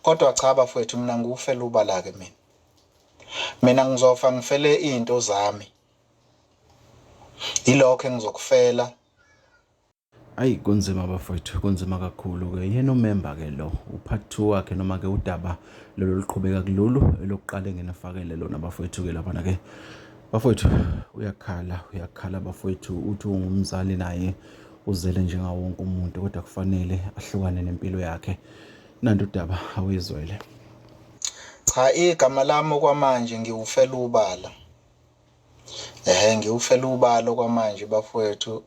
Kodwa cha bafowethu mina ngiwufela ubala-ke mina. Mina ngizofa ngifele izinto zami. Yilokho engizokufela. Ayi kunzima bafowethu, kunzima kakhulu-ke. Yena umemba-ke lo, u-part 2 wakhe noma-ke udaba lolu luqhubeka kulolu elokuqala enginifakele lona bafowethu-ke laphana-ke. Bafowethu uyakhala, uyakhala bafowethu, uthi ungumzali naye uzele njengawo wonke umuntu kodwa kufanele ahlukane nempilo yakhe. Nanti udaba awuyizwele. Cha igama lami okwamanje ngiwufela ubala. Ehhe ngiwufela ubala okwamanje bafowethu.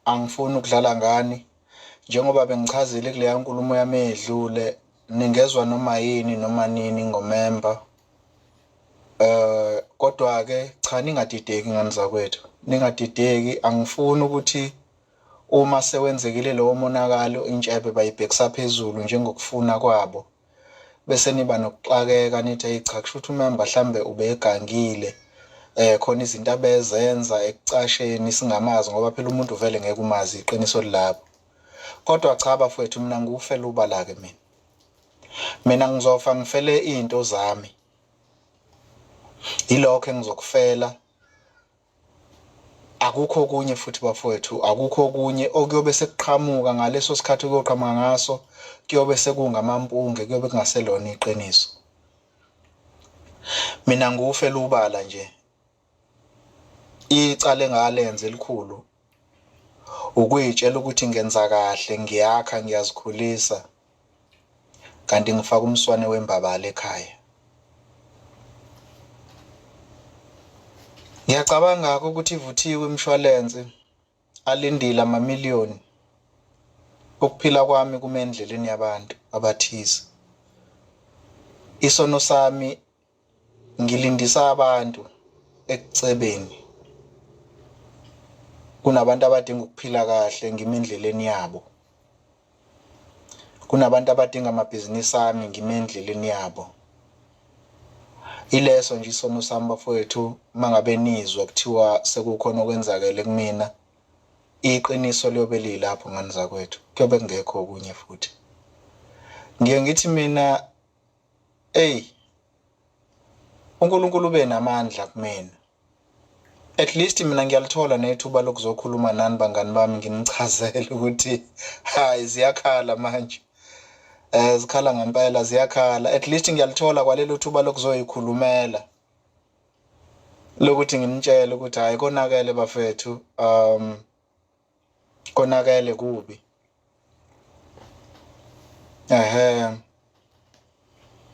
Angifuni ukudlala ngani. Njengoba bengichazile kuleya nkulumo yami edlule, ningezwa noma yini noma nini ngomemba. Kodwa-ke cha ningadideki ngani zakwethu, ningadideki. Angifuni ukuthi uma sewenzekile lowo monakalo intshebe bayibhekisa phezulu njengokufuna kwabo. Bese niba nokuxakeka nithi hey cha kusho ukuthi umemba mhlambe ubegangile khona izinto abezenza ekucasheni singamazi ngoba phela umuntu vele ngeke umazi iqiniso lilapho. Kodwa cha bafowethu mina ngiwufela ubala-ke mina. Mina ngizofa ngifele izinto zami. Yilokho engizokufela. Akukho okunye futhi bafowethu, akukho okunye okuyobe sekuqhamuka ngaleso sikhathi okuyoqhamuka ngaso, kuyobe sekungamampunge, kuyobe kungaselona iqiniso. Mina ngiwufela ubala nje. Icala engalenza elikhulu ukuyitshela ukuthi ngenza kahle, ngiyakha, ngiyazikhulisa. Kanti ngifaka umswane wembabala ekhaya. Ngiyacabanga-ke ukuthi ivuthiwe imishwalense, alindile amamiliyoni. Ukuphila kwami kume endleleni yabantu abathize. Isono sami ngilindisa abantu ekucebeni. Kunabantu abadinga ukuphila kahle ngime endleleni yabo. Kunabantu abadinga amabhizinisi ami ngime endleleni yabo. Ileso nje isono sami bafowethu mangabe nizwa kuthiwa sekukhona okwenzakele kumina, iqiniso liyobe lilapho ngani zakwethu, kuyobe kungekho okunye futhi. Ngiye ngithi mina eyi uNkulunkulu ube namandla kumina. At least mina ngiyalithola nethuba lokuzokhuluma nani bangani bami nginichazele ukuthi hayi ziyakhala manje. Zikhala ngempela ziyakhala. At least ngiyalithola kwalelo thuba lokuzoyikhulumela. Lokuthi nginitshele ukuthi hayi konakele bafethu. Konakele kubi. Ehhe.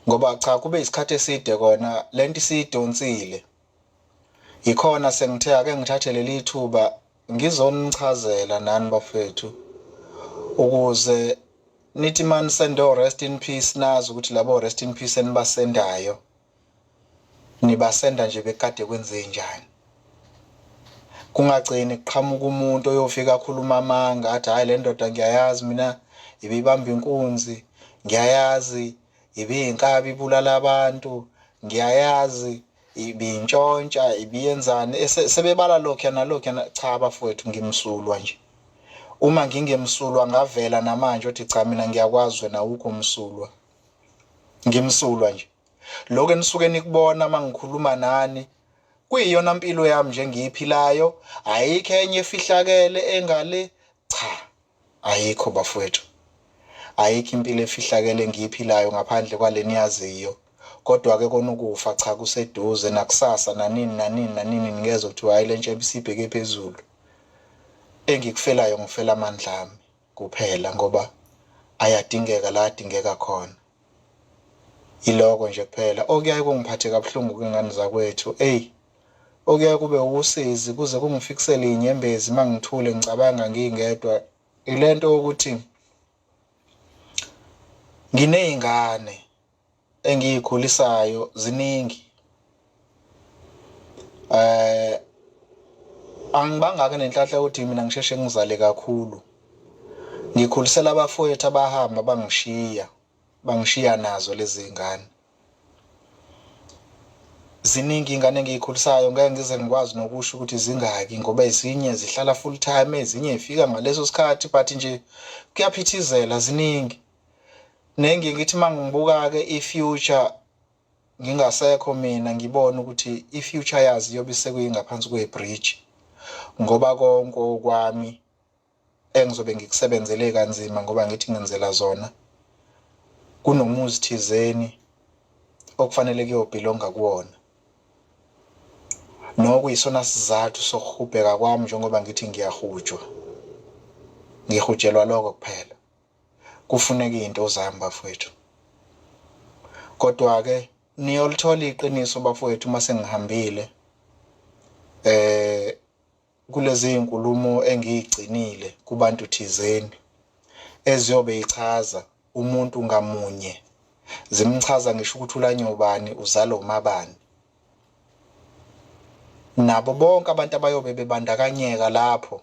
Ngoba cha kube isikhathi eside kona lento isiyidonsile. Yikhona sengithe ake ngithathe leli thuba ngizonichazela nani bafethu ukuze nithi manisende o-rest in peace nazi ukuthi labo rest in peace enibasendayo nibasenda nje bekade kwenze njani. Kungagcini kuqhamuka umuntu oyofika akhuluma amanga athi hhayi le ndoda ngiyayazi mina ibibamba inkunzi, ngiyayazi ibiyinkabi ibulala abantu, ngiyayazi ibintshontsha, ibiyenzani. Sebebala lokhuya nalokhuya. Cha bafowethu ngimsulwa nje. Uma ngingemsulwa ngavela namanje othi cha mina ngiyakwazi wena awukho msulwa. Ngimsulwa nje. Lokho enisuke nikubona uma ngikhuluma nani kuyiyona mpilo yami nje engiyiphilayo, ayikho enye efihlakele engale, cha ayikho bafowethu. Ayikho impilo efihlakele engiyiphilayo ngaphandle kwale niyaziyo. Kodwa-ke kona ukufa cha kuseduze nakusasa nanini nanini nanini ningezwa kuthiwa hhayi le ntshebe isibheke phezulu. Engikufelayo ngifela amandla ami kuphela ngoba ayadingeka la adingeka khona. Yiloko nje kuphela okuyaye kungiphathe kabuhlungu kwingane zakwethu. Eyi okuyaye kube usizi kuze kungifikisele iy'nyembezi uma ngithule ngicabanga ngingedwa ilento yokuthi nginey'ngane engiy'khulisayo ziningi. Angibangake nenhlanhla yokuthi mina ngisheshe ngizale kakhulu. Ngikhulisela abafowethu abahamba bangishiya, bangishiya nazo lezi ngane. Ziningi iy'ngane engiy'khulisayo ngeke ngize ngikwazi nokusho ukuthi zingaki ngoba ezinye zihlala full time, ezinye y'fika ngaleso sikhathi but nje kuyaphithizela ziningi. Nengi ngithi mangibuka ke i-future ngingasekho mina ngibona ukuthi i-future yazi iyobe sekuyingaphansi kwe-bridge ngoba konke okwami engizobe ngikusebenzele kanzima ngoba ngithi ngenzela zona kunomuzi thizeni okufanele kuyobhilonga kuwona nokuyisona sizathu sokuhubheka kwami njengoba ngithi ngiyahujwa ngihujelwa lokho kuphela kufuneka izinto zami bafowethu kodwa ke niyolithola iqiniso bafowethu uma sengihambile eh kulezi izinkulumo engiyigcinile kubantu thizeni eziyobe ichaza umuntu ngamunye zimchaza ngisho ukuthi ulanyobani uzalo umabani nabo bonke abantu abayobe bebandakanyeka lapho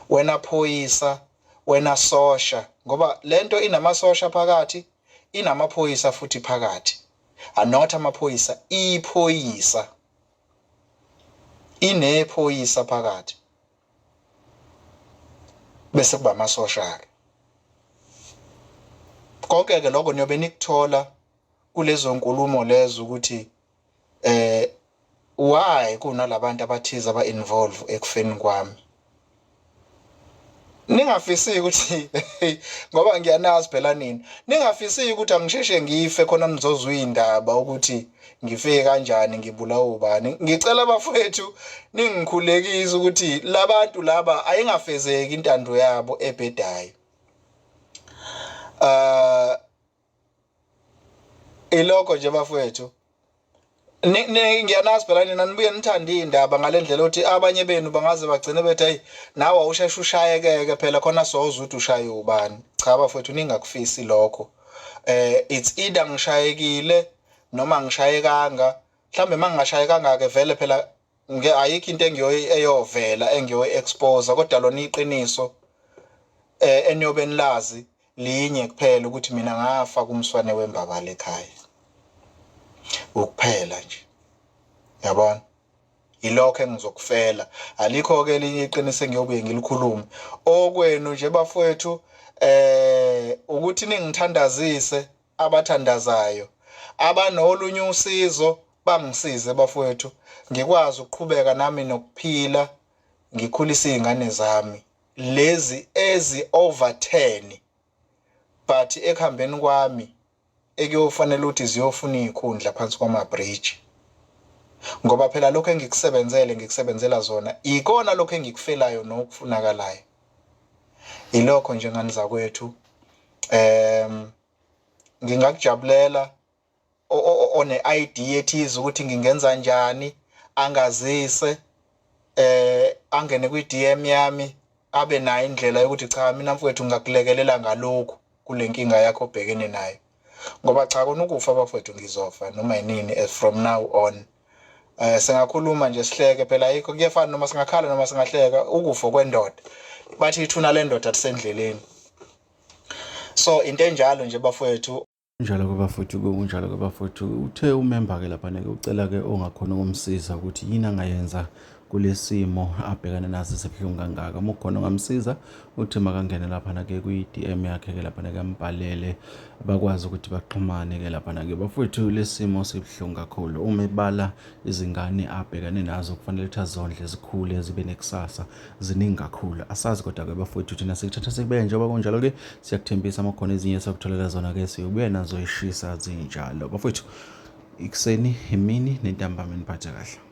wena phoyisa wena sosha ngoba lento inamasosha phakathi inamaphoyisa futhi phakathi not amaphoyisa iphoyisa inephoyisa phakathi bese kuba amasosha ke konke ke lokho niyobe nikuthola kulezo nkulumo lezo ukuthi eh why kunalabantu abathize aba involve ekufeni kwami ningafisi ukuthi ngoba ngiyanazi phela nini ningafisi ukuthi angisheshe ngife khona nizozwa indaba ukuthi ngifike kanjani ngibulawa ubani ngicela bafowethu ningikhulekise ukuthi labantu laba ayingafezeki intando yabo ebhedayo uh Ilokho nje bafowethu. Ngiyanazi phela nina nibuye nithande iy'ndaba ngale ndlela ukuthi abanye benu bangaze bagcine bethi hayi nawe awusheshe ushayekeke phela khona soze ukuthi ushaye ubani. Cha bafowethu ningakufisi lokho. Eh it's either ngishayekile noma ngishayekanga. Mhlambe mangingashayekanga ke vele phela nge ayikho into engiyoyi eyovela engiyoyi expose kodwa lona iqiniso eh eniyobe nilazi linye kuphela ukuthi mina ngafa kumswane wembabala ekhaya ukuphela nje yabona ilokho engizokufela alikho ke elinye iqiniso engiyobuye ngilikhulume okwenu nje bafowethu eh ukuthi ningithandazise abathandazayo abanolunye usizo bangisize bafowethu ngikwazi ukuqhubeka nami nokuphila ngikhulise izingane zami lezi ezi over 10 but ekuhambeni kwami ekuyofanele ukuthi ziyofuna izikhundla phansi kwama bridge ngoba phela lokho engikusebenzele ngikusebenzela zona ikona lokho engikufelayo nokufunakalayo ilokho nje ngani zakwethu ngingakujabulela one ID ethize ukuthi ngingenza njani angazise eh angene kwi DM yami abe nayo indlela yokuthi cha mina mfowethu ngingakulekelela ngalokhu kule nkinga yakho obhekene nayo ngoba cha kona ukufa bafowethu ngizofa noma yinini as from now on eh singakhuluma nje sihleke phela ayikho kuyefana noma singakhala noma singahleka ukufa kwendoda bathi ithuna lendoda lisendleleni so into enjalo nje bafowethu Kunjalo ke bafowethu ke kunjalo ke bafowethu uthe umemba ke laphana ke ucela ke ongakhona ukumsiza ukuthi yini angayenza kulesimo abhekane naso esibuhlungu kangaka uma ukhona ongamsiza uthi makangene laphana ke kwi-DM yakhe ke laphana ke ambhalele bakwazi ukuthi baxhumane ke laphana ke bafowethu lesimo sibuhlungu kakhulu uma ebala izingane abhekane nazo kufanele ukuthi azondle zikhule zibe nekusasa ziningi kakhulu asazi kodwa-ke bafowethu thina sikuthatha sikubeke njengoba kunjalo-ke siyakuthembisa uma khona ezinye esakutholela zona-ke siyobuya nazo ishisa zinjalo bafowethu ikuseni imini nentambama niphathe kahle.